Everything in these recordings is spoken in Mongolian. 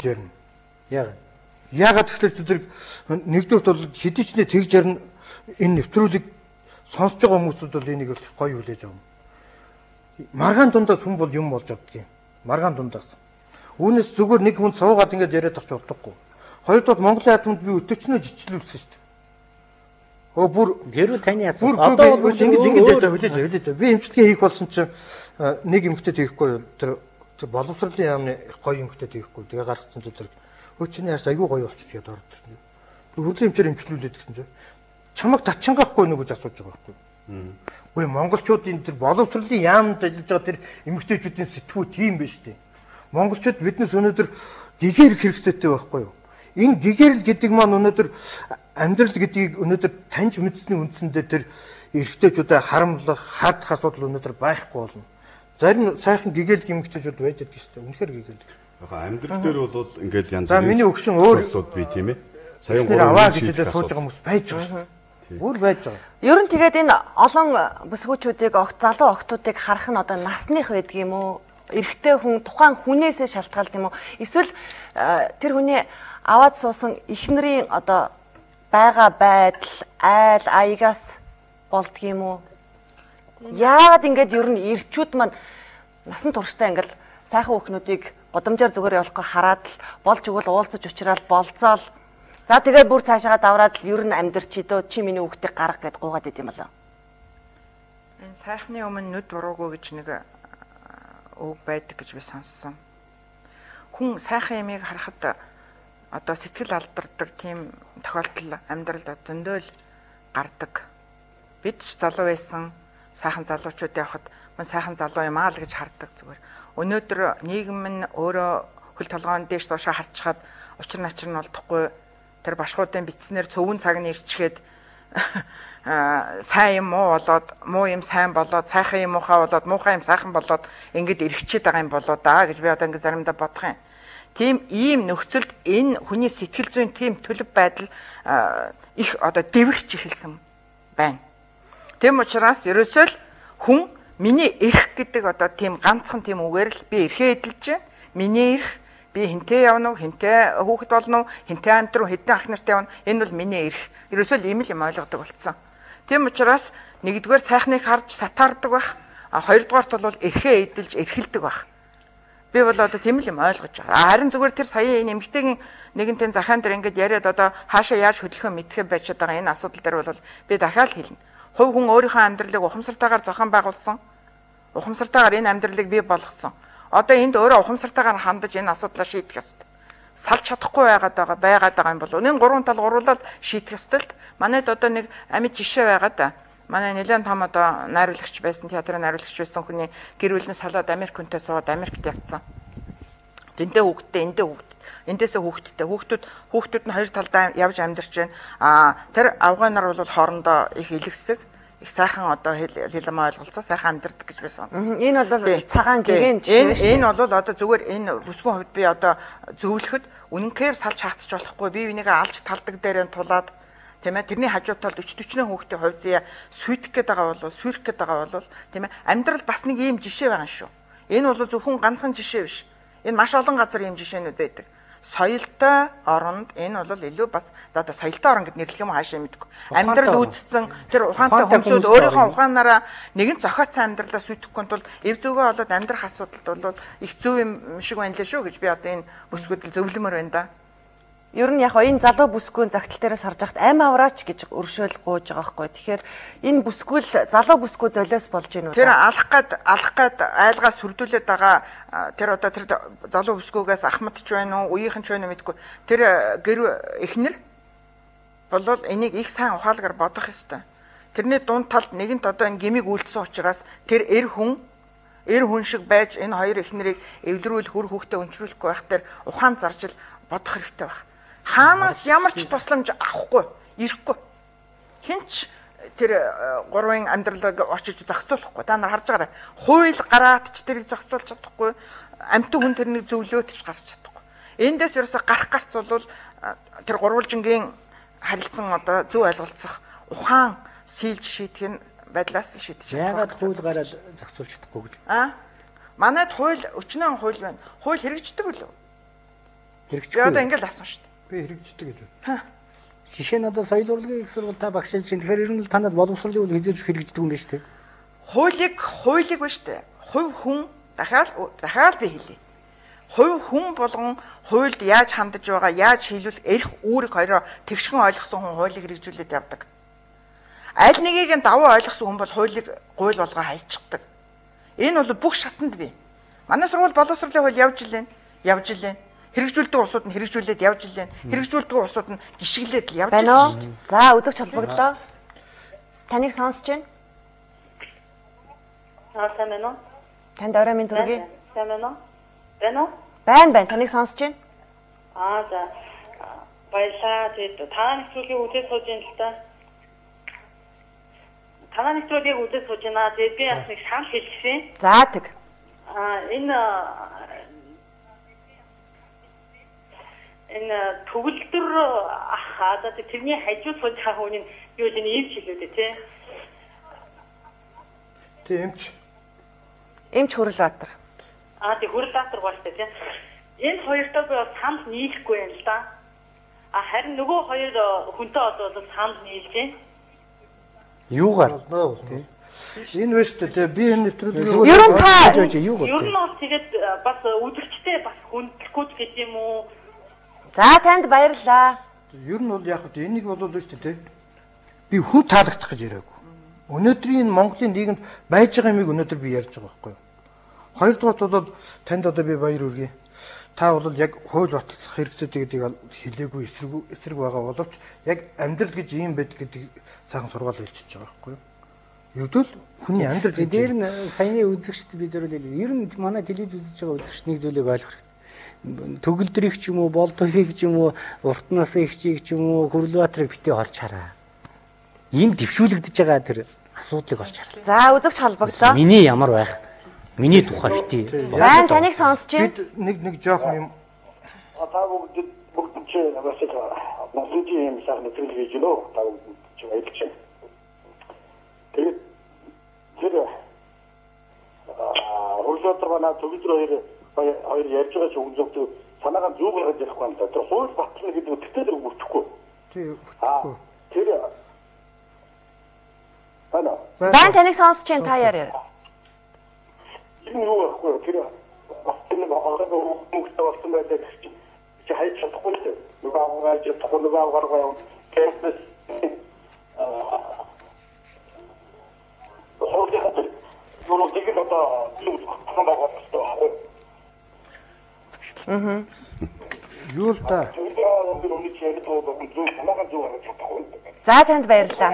ярина. Яагаад? Яагаад тэгэхээр зэрэг нэгдүгürt бол хэдий ч нэ тэгж ярина, энэ нэвтрүүлэг сонсож байгаа хүмүүсүүд бол энийг бол гоё хүлээж авна. Маргаан дундаас хүн бол юм болж авдгийг. Маргаан дундаас. Үүнээс зүгээр нэг хүн суугаад ингэж яриад авч болдоггүй. Хоёрдугаар Монголын атомд би өтөчнөө жичлүүлсэн шүү дээ. Өө бүр тэр үл таны асуулт. Одоо бол ингэж ингэж яаж хүлээж хүлээж. Би эмчилгээ хийх болсон чинь нэг эмэгтэй тийхгүй, тэр боловсролын яамны гоё эмэгтэй тийхгүй. Тэгээ гаргацсан чинь тэр өө чиний харс айгүй гоё болчих гээд орд ирсэн. Хөрлийн эмчээр эмчлүүлээд гэсэн чинь чамайг татчангаахгүй нү гэж асууж байгаа байхгүй. Үгүй монголчуудын тэр боловсролын яамд ажиллаж байгаа тэр эмэгтэйчүүдийн сэтгүү тийм биш үү? Монголчууд биднес өнөөдөр гэгэрх хэрэгцээтэй байхгүй юу? Энэ гэгэрэл гэдэг маань өнөөдөр амьдрал гэдгийг өнөөдөр таньж мэдсэний үндсэндээ тэр эрэгтэйчүүдэд харамлах, хардах асуудал өнөөдөр байхгүй болно. Зарим сайхан гэгээлэг эмэгтэйчүүд байж байдаг шүү дээ. Үнэхээр гэгээлэг. Яг амьдрал дээр бол ингээл янз бүрийн. За миний өгшин өөр би тийм ээ. Саяхан 3 аваа гэж хэлээд сууж байгаа хүмүүс байж байгаа шүү дээ. Өөр байж байгаа. Ер нь тэгээд энэ олон бүсгүүчүүдийг залуу охтуудыг харах нь одоо насных байдаг юм уу? Эрэгтэй хүн тухайн хүнээсээ шалтгаалт юм уу? Эсвэл тэр хүний аваад суусан эхнэрийн одоо байгаа байдал, айл, аягаас болдго юм уу? Яагаад ингэж ер нь эрчүүд маань насан туршдаа ингээл сайхан хүүхнүүдийг гудамжаар зүгээр явуулахгүй хараад л болж өгвөл уулзаж учраал болцоол. За тэгээд бүр цаашаага давраад л ер нь амьдрч идөө чи миний хүүхдийг гарга гэд гуугаад идэм болоо. Энэ сайхны өмнө нүд буруугүй гэж нэг үг байдаг гэж би сонссон. Хүн сайхан ямыг харахад одоо сэтгэл алдардаг тийм тохиолдол амьдралд зөндөөл гардаг. Бид ч залуу байсан, сайхан залуучууд явхад мөн сайхан залуу юм аа л гэж хардаг зүгээр. Өнөөдөр нийгэм нь өөрөө хөл толгойн дээш доошоо харчхад учир начир нь олдохгүй тэр башгуудын битснэр цөвөн цаг нь ирчгээд сайн юм муу болоод, муу юм сайн болоод, сайхан юм муухай болоод, муухай юм сайхан болоод ингэж эргэчээд байгаа юм болоо даа гэж би одоо ингэ заримдаа бодох юм. Тийм ийм нөхцөлд энэ хүний сэтгэл зүйн тийм төлөв байдал их одоо дэвэрч эхэлсэн байна. Тийм учраас ерөөсөө л хүн миний эрх гэдэг одоо тийм ганцхан тийм үгээр л би эрхээ эдэлж байна. Миний эрх, би хинтээ явна уу, хинтээ хүүхэд болно уу, хинтээ амьдруу, хэдэн ах нартай явна. Энэ бол миний эрх. Ерөөсөө л ийм л юм ойлгодог болсон. Тийм учраас нэгдүгээр сайхныг харж сатаардаг байх. А хоёрдугаарт бол эрхээ эдэлж эрхэлдэг байх. Би бол одоо тийм л юм ойлгож байгаа. Харин зүгээр тэр сая энэ эмэгтэйгийн нэгэнтэн захаан дээр ингээд яриад одоо хаашаа яаж хөдлөхөө мэдхээ байчаад байгаа энэ асуудал дээр бол би дахиад хэлнэ. Хувь хүн өөрийнхөө амьдралыг ухамсартайгаар зохион байгуулсан. Ухамсартайгаар энэ амьдралыг бий болгосон. Одоо энд өөрөө ухамсартайгаар хандаж энэ асуудлаа шийдэх ёстой. Салж чадахгүй байгаад байгаа юм бол энэ гурван тал гурлаад шийдэх ёстой л. Манайд одоо нэг амьд жишээ байгаа да. Манай нэлээд том одоо найруулагч байсан, театрын найруулагч байсан хүний гэр бүл нь салаад Америк хүнтэй суугаад Америкт явцсан. Тэндээ хүүхэдтэй, эндээ хүүхэдтэй, эндээсээ хүүхэдтэй. Хүүхдүүд нь хоёр талдаа явж амьдарч байна. Аа тэр авгай нар бол хоорондоо их илгэсэг, их сайхан одоо хэл ам ойлголцоо сайхан амьдардаг гэж би сонссон. Энэ бол цагаан гэгэн жишээ шүү. Энэ бол одоо зүгээр энэ бүсгүйн хувьд би одоо зөвлөхөд үнэнхээр салж хаацч болохгүй. Би энийгээ алж талдаг дээрээ тулаад тийм ээ тэрний хажуу талд 40 40 хүүхдийн хувь зая сүйтгэх гээд байгаа бол сүйрэх гээд байгаа бол тийм ээ амьдрал бас нэг ийм жишээ байгаа шүү. Энэ бол зөвхөн ганцхан жишээ биш. Энэ маш олон газар ийм жишээнүүд байдаг. Соёлтой оронд энэ бол илүү бас за одоо соёлтой орон гэд нэрлэх юм хаашаа мэдгүй. Амьдрал үүссэн тэр ухаантай хүмүүсүүд өөрийнхөө ухаанаараа нэгэн зохиоцсон амьдралаа сүйтгэхгүй тул эв зүгөө олоод амьдрах асуудалд бол их зөв юм шиг байна лээ шүү гэж би одоо энэ бүсгүйд зөвлөмөр байна да. Ер нь яг энэ залуу бүсгүйн загтал дээрээс харж байхад амь авраач гэж өршөөл гуйж байгаа байхгүй. Тэгэхээр энэ бүсгүүл залуу бүсгүй золиос болж гин үү? Тэр алах гад айлгаа сүрдүүлээд байгаа тэр одоо тэр залуу бүсгүйгээс ахмад ч байна уу, үеийнхэн ч байна уу мэдгүй. Тэр гэр эхнэр болвол энийг их сайн ухаалгаар бодох ёстой. Тэрний дунд талд нэгэнт одоо энэ гмийг үйлдсэн учраас тэр эр хүн шиг байж энэ хоёр эхнэрийг эвлэрүүл хөр хүүхдээ өнчрүүлэхгүй байх тэр ухаан заржил бодох хэрэгтэй байх. Хаанаас ямар ч тусламж авахгүй, ирэхгүй. Хинч тэр гурвын амьдралыг очиж зохицуулахгүй. Та нар харж байгаарай. Хууль гараад ч тэрийг зохицуулж чадахгүй, амьтан хүн тэрнийг зөвлөөд ч гарч чадахгүй. Эндээс ерөөсө гарах гарц бол тэр гурвалжингийн харилцан одоо зөв ойлголцох ухаан сийлж шийдэх нь байдлаас шийдэж чадах. Яагаад хууль гараад зохицуулж чадахгүй гэж? Аа? Манайд хууль өчнөөн хууль байна. Хууль хэрэгждэг үлээ. Би одоо ингээл асууна шүү дээ. Би хэрэгждэг гэж бод. Жишээ нь одоо соёл урлагийн их сургууль та багш чинь тэгэхээр ер нь танад боловсролын үйл хэзээ ч хэрэгждэг юм байна шүү дээ. Хуулийг ба шүү дээ. Хувь хүн дахиад би хэлье. Хувь хүн болгон хуульд яаж хандаж байгаа, яаж хийлүүл эрх үүрэг хоёроо тэгшгэн ойлгосон хүн хуулийг хэрэгжүүлээд явдаг. Аль нэгийг нь давуу ойлгосон хүн бол хуулийг гуйл болгоо хайчихдаг. Энэ бол бүх шатанд бий. Манай сургууль боловсролын хууль явж илэн. Хэрэгжүүлдэг улсууд нь хэрэгжүүлээд явж илэн. Хэрэгжүүлдэг улсууд нь гიშгэлээд л явж илэн. За, үзэгч холбогдлоо. Таныг сонсож байна. Сайн байна уу? Танд орой минь төргий. Сайн байна уу? Байна уу? Байна. Таныг сонсож байна. Аа за. Баярлалаа. Тэгээд та нэвтрүүлгийг үзээ сууж байна л та. Танаа нэвтрүүлгийг үзээ сууж байна. Тэгээд би бас нэг санал хэлчихсэн. За тэг. Аа энэ төгөлдөр ах одоо тэрний хажуу сууж байгаа хүн нь юу л энэ эмч хэлээ дээ тий. Тий эмч. Эмч Хөрөлбаатар. Аа тий Хөрөлбаатар болтой тий. Энэ хоёртой би бас санал нийлэхгүй юм л да. А харин нөгөө хоёр хүнтэй одоо бол санал нийлж байна. Юугаар? Энэ вэ шүү дээ. Би энэ нэвтрүүлгийг ер нь та ер нь бол тэгээд бас үзэгчтэй бас хүндлэхгүй ч гэдэг юм уу. За танд баярлалаа. Ер нь бол яг хөт энийг бол шүү дээ. Би хүн таалагдах гэж яриаггүй. Өнөөдрийн энэ Монголын нийгэмд байж байгаа юмыг өнөөдөр би ярьж байгаа байхгүй юу? Хоёрдугаарт бол танд одоо би баяр хүргэе. Та бол яг хууль батлах хэрэгцээтэй гэдгийг хэлээгүй эсрэг байгаа боловч яг амьдрал гэж ийм байд гэдэг сайхан сургаал хэлчихэж байгаа байхгүй юу? Ердөө л хүний амьдрал гэж. Дээр нь саяны үзэгчд би зөвлөл. Ер нь манай телевиз үзэж байгаа үзэгч нэг зүйлийг ойлгох хэрэгтэй. Төгөлдрийг ч юм уу, болдохыг ч юм уу, урт насын ихчийг ч юм уу, Хөрөлбаатарыг битгий олж хараа. Энэ дэвшүүлэгдэж байгаа тэр асуудлыг олж хараа. За үзэгч холбогдлоо. Миний ямар байх? Миний тухай битгий. Байн таныг сонсож байна. Бид нэг жоохон юм. Та бүгд чи бас насынжийн юм сайхан нэвтрүүлэг хийж гинөө. Та бүгд чи баярлж байна. Тэгээд тэр Хөрөлбаатар манай төгөлдөр хоёр ярьж байгаа ч үгэн зөвхөн санаагаа зөв гаргаж ярихгүй юм да. Тэр хууль батлна гэдэг нь тэгтэл бүртгэхгүй. Тий, бүртгэхгүй. Тэр байна. Байн таныг сонсож байна та яриа. Энэ юу байхгүй юу? Тэр бас нэг орон мөнгөтэй болсон байлаа гэж чи хайж чадахгүй л дээ. Нөгөө авгаа чадахгүй нөгөө авгаргаа юм. Кэмпэс хууль юу нэг одоо юу байгаа байхгүй. Юу л да. За танд баярлалаа.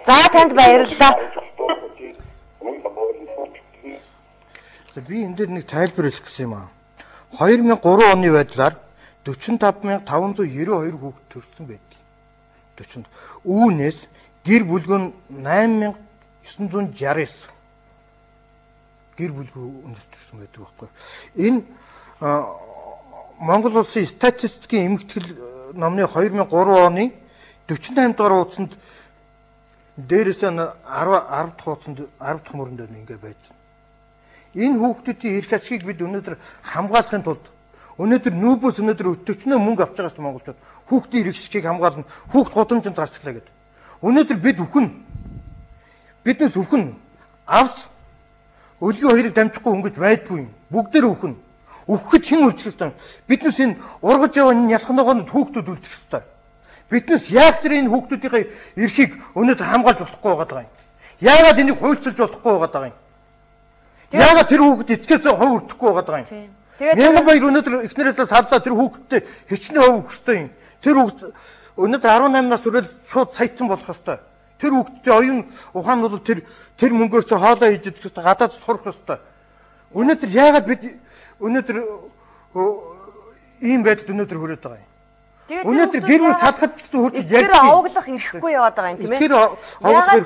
За танд баярлалаа. За би энэ дээр нэг тайлбар хэлэх гэсэн юм аа. 2003 оны байдлаар 45592 хүүхэд төрсэн байдаг. 40. Үүнээс гэр бүлгэн 8969 гэр бүлгүй үндэс төрсэн байдаг байхгүй. Энэ Монгол улсын статистикийн эмгэгтгэл номны 2003 оны 48 дугаар хуудсанд дээрээс нь 10 дахь хуудсанд 10 дахь мөрөнд ингэ байж байна. Энэ хүүхдүүдийн эрх ашигыг бид өнөөдөр хамгаалахын тулд өнөөдөр нүүбөөс өнөөдөр өтөвчнөө мөнгө авч байгаа шүү дээ монголчууд. Хүүхдийн эрх ашигыг хамгаална, хүүхд гудамжинд гарчлаа гэдэг. Өнөөдөр бид үхэн. Биднээс үхэн. Авс өлгийн хоёрыг дамжихгүй өнгөж байдгүй юм. Бүгдээр үхэн. Үхэхэд хэн үлдэх ёстой юм? Биднээс энэ ургаж яваа энэ ялхногоонд хүүхдүүд үлдэх ёстой. Биднээс яг тэр энэ хүүхдүүдийнхээ эрхийг өнөөдөр хамгаалж болохгүй байгаа юм. Яагаад энийг хуульчилж болохгүй байгаа юм? Яагаад тэр хүүхэд эцгээс хувь өртөхгүй байгаа юм? Мянган баяр өнөөдөр эхнэрээсээ саллаа тэр хүүхэдтэй хичнээн хувь өгөх ёстой юм. Тэр хүүхд өнөөдөр 18 нас хүрэл шууд саятан болох ёстой. Тэр хүүхдийн оюун ухаан бол тэр мөнгөөр чи хоолоо хийж идэх ёстой, гадаад сурах ёстой. Өнөөдөр яагаад бид өнөөдөр ийм байдалд өнөөдөр хүрээд байгаа юм? Өнөөдөр гэр бүл салахад ч гэсэн хүртэл ярьдаг. Тэр овоглох эрхгүй яваад байгаа юм тийм ээ. Тэр овоглох